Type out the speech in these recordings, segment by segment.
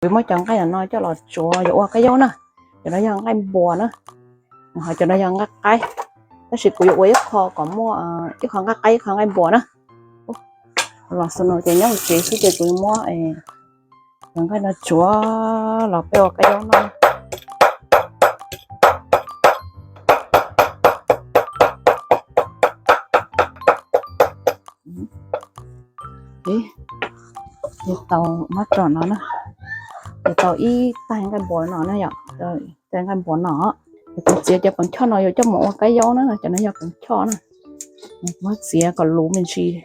Kuv muab cov nqaij no coj los tsuav yuav ua kab yaub na. Cov no yog nqaij npuas na, ho cov no yog nqaij qaib. Tab sis kuv yuav ua ib qho kom muaj ib qho nqaij qaib ib qho nqaij npuas na. Los xwb no ces nyob hauv tsev xwb ces kuv yuav muab cov nqaij no tsuav los peb ua kab yaub no. Tau, muab tso no na. Ces tau ib tais nqaij npuas no na yom, tais nqaij npuas no. Kuv txiav cov pees choj no yuav coj mus ua kab yaub na, cov no yog pees choj na. Muab txiav kom luv me ntsis,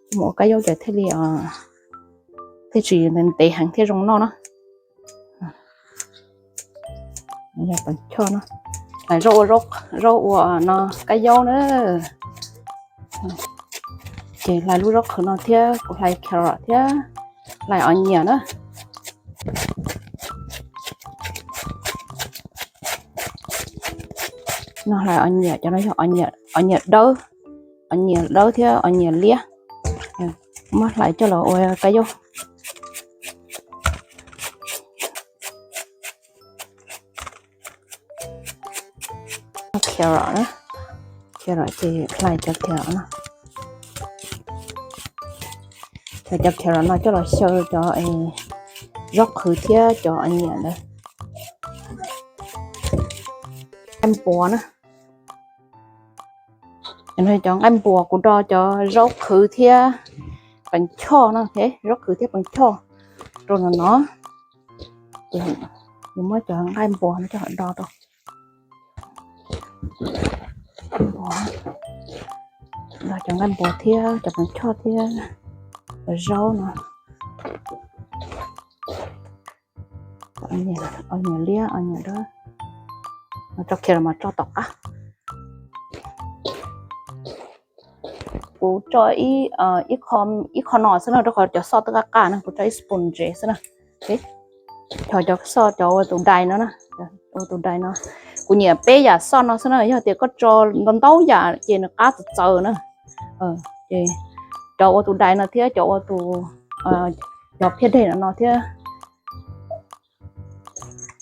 coj mus ua kab yaub ces thiaj li, thiaj tsis ntev heev thiaj zoo noj na. Yog pees choj no, hlais zaub ua, zaub ua no kab yaub na. Ces hlais lub zaub qhwv no thiab kuv hlais carrot thiab hlais onion na. No hlais onion, cov no yog onion dawb, onion dawb thiab onion liab. Muab hlais coj los ua kab yaub. Carrot, carrot ces hlais cov carrot no. Hlais cov carrot no coj los xyaw cov zaub qhwv thiab cov onion ntawd. Nqaij npuas na. Cov nqaij npuas kuv do cov zaub qhwv thiab pees choj no, zaub qhwv thiab pees choj rau no no. Ces muab cov nqaij npuas no coj los do rau. Do cov nqaij npuas thiab cov pees choj thiab cov zaub no. Onion liab, onion dawb, tso kiag los mas tso tom qab. Kuv tso ib qho no xwb na, rau qhov cov xoj twb qab qab na, kuv tso ib spoon ntsev xwb na. Tso cov xoj cov ua tus dais no na, ua tus dais no. Kuv nyiam peb yam xoj no xwb na, yog tias koj tso ntau ntau yam ces nws qab txawv txawv na. Ces cov ua tus dais no thiab cov ua tus, cov phiaj deg no no thiab.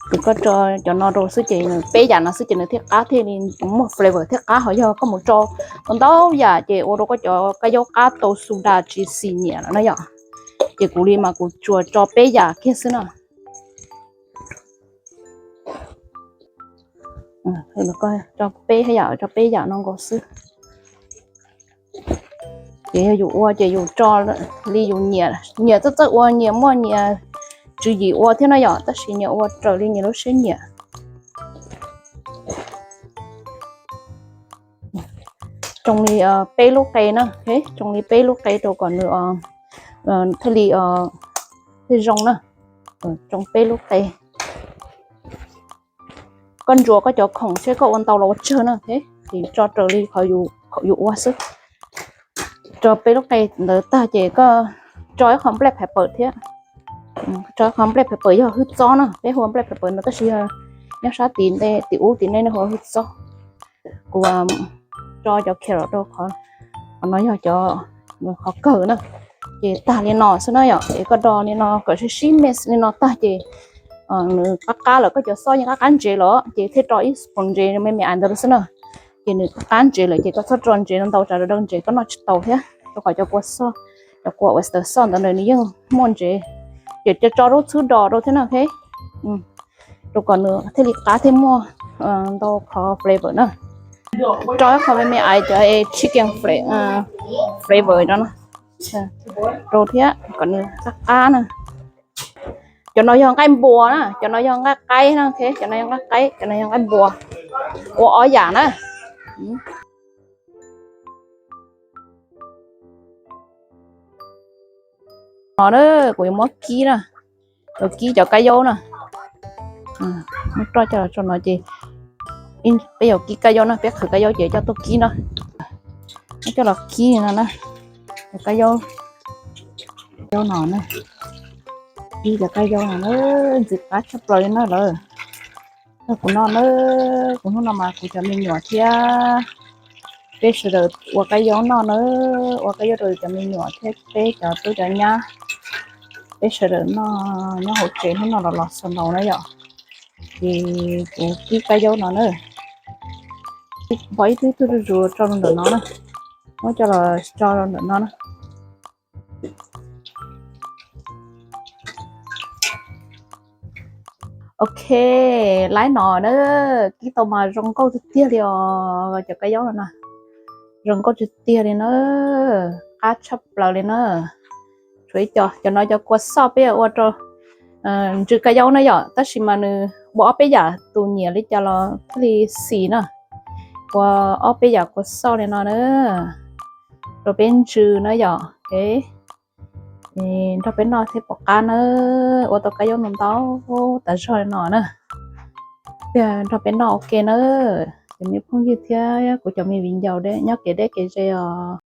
Ces koj tso cov no rau xwb ces nws peb yam no xwb ces nws thiaj qab thiaj li muaj flavor thiaj qab, ho yog koj mus tso ntau ntau yam ces ua rau koj cov kab yaub qab tau su das tsis xis nyiam lawm na yom. Ces kuv li mas kuv tsuas tso peb yam kiag xwb na. Tso peb yam, tso peb yam no nkaus xwb. Ces yog yus ua ces yus tso li yus nyiam, nyiam txawj txawj ua, nyiam muaj nyiam tswv yim ua thiab no yom, tab sis nyiam ua raws li nyias lub siab nyiam. Tsoo li peb lub qe na, tsoo li peb lub qe rau kom nws thiaj li thiaj zoo na. Tsoo peb lub qe. Koj ntsuas koj cov khoom seb koj ua ntau los ua tsawg na, ces tso raws li qhov yus ua xwb. Tso peb lub qe ntawd tag ces koj tso ib qho black pepper thiab. Tso ib qho black pepper yog hwj txob na, peb hu ua black pepper no tab sis yog nyob sab tim ntej tim ub tim nej nej hu ua hwj txob. Kuv tso cov carrot rau qhov, qhov no yog cov qhov kawg na. Ces tag li no xwb na yom, es koj do li no kom sib sib mix li no tag ces nws qab qab lawm, koj cov xoj yeej qab qab ntsev lawm ces thiaj tso ib spoon ntsev me me ais ntawd xwb na. Ces nws qab qab ntsev lawm ces koj txhob tso ntsev ntau tsam daw ntsev koj noj tsis tau thiab, rau qhov cov kua xoj, cov kua oyster sauce ntawd nws yeej muaj ntsev. Ces tso lub txhwb dos rau thiab na, rau kom nws thiaj li qab thiaj muaj ntau qhov flavor na. Tso ib qho me me ais cov chicken flavor no rau thiab kom nws qab qab na. Cov no yog nqaij npuas na, cov no yog nqaij qaib na, cov no yog nqaij qaib, cov no yog nqaij npuas. Ua ob yam na. No na, kuv yuav muab kib na, yuav kib cov kab yaub na. Muab roj coj los tso no ces peb yuav kib kab yaub na, peb qhwv kab yaub ces coj tuaj kib no. Muab coj los kib no na, cov kab yaub, yaub no na, kib cov kab yaub no na, ntxim qab tshaj plaws li na lawm. Kuv no na, kuv hnub no mas kuv cov me nyuam thiab peb sawv daws ua kab yaub noj na, ua kab yaub rau cov me nyuam thiab peb cov tub cov nyab. Peb sawv daws noj nyob hauv tsev hnub no los los xaus ntaus na yom. Ces kuv kib kab yaub no na, npog ib tug ib tug zuj zus rau ntawm no na, muab coj los tso rau ntawm no na. Ok, laib no na, kib tau mas zoo nkauj tiag tiag li os cov kab yaub no na. Zoo nkauj tiag tiag li na, qab tshaj plaws li na. Tshuav ib co, cov no cov kua xoj peb ua rau ntsws kab yaub na yom, tab sis mas nws ua ob peb yam, tus nyiam li cas los thiaj li xis na. Ua ob peb yam kua xoj li no na, rau peb ntsws na yom. Nrog peb noj thiab pom qab na, ua tau kab yaub no ntau tas zog li no na. Tiag, nrog peb noj ua ke na, cov me phooj ywg thiab kuv cov me viv ncaus nyob kev deb kev ze os.